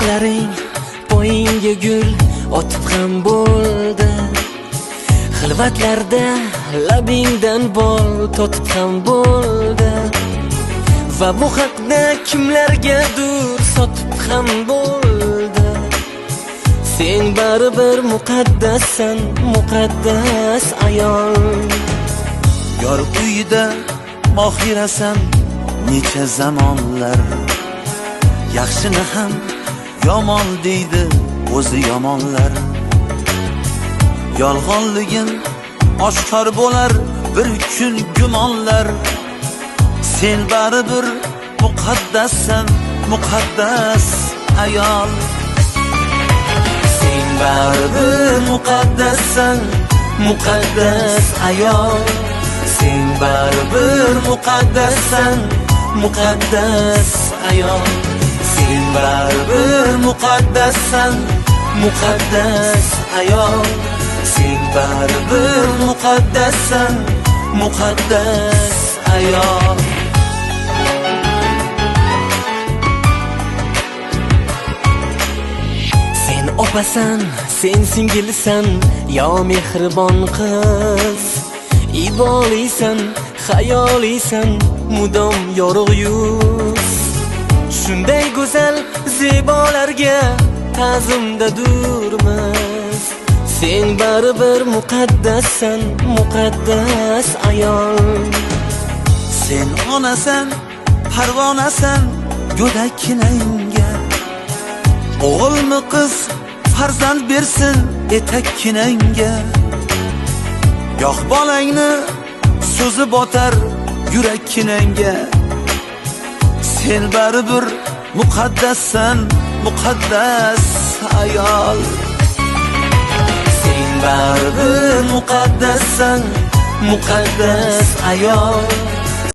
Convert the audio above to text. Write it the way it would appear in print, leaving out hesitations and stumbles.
Onalaring poyingga gul otib ham bo'ldi. Xilvatlarda labingdan bol totib ham bo'ldi. Va bu haqda kimlargadir sotib ham bo'ldi. Sen baribir muqaddassan, muqaddas ayol. Yor uyida mohirasan necha zamonlar. Yaxshini ham yomon deydi o'zi yomonlar. Yolg'onligin oshkor bo'lar bir kun gumonlar. Sen baribir muqaddassan, muqaddas ayol. Sen baribir muqaddassan, muqaddas ayol. Sen baribir muqaddassan, muqaddas ayol. Sen baribir muqaddassan, muqaddas ayol. Sen baribir muqaddassan, muqaddas ayol. Sen opasan, sen singilsan, yo mehribon qiz. Ibolisan, xayolisan, mudom yorug' yuz. Shunday go'zal zebolarga ta'zimda durmiz. Sen baribir muqaddassan, muqaddas ayol. Sen onasan, parvonasan go'dakkinangga. O'g'ilmi qiz farzand bersin etakkinangga. Goh bolangni so'zi botar yurakkinangga. Sen baribir muqaddassan, muqaddas ayol. Sen baribir muqaddassan, muqaddas ayol.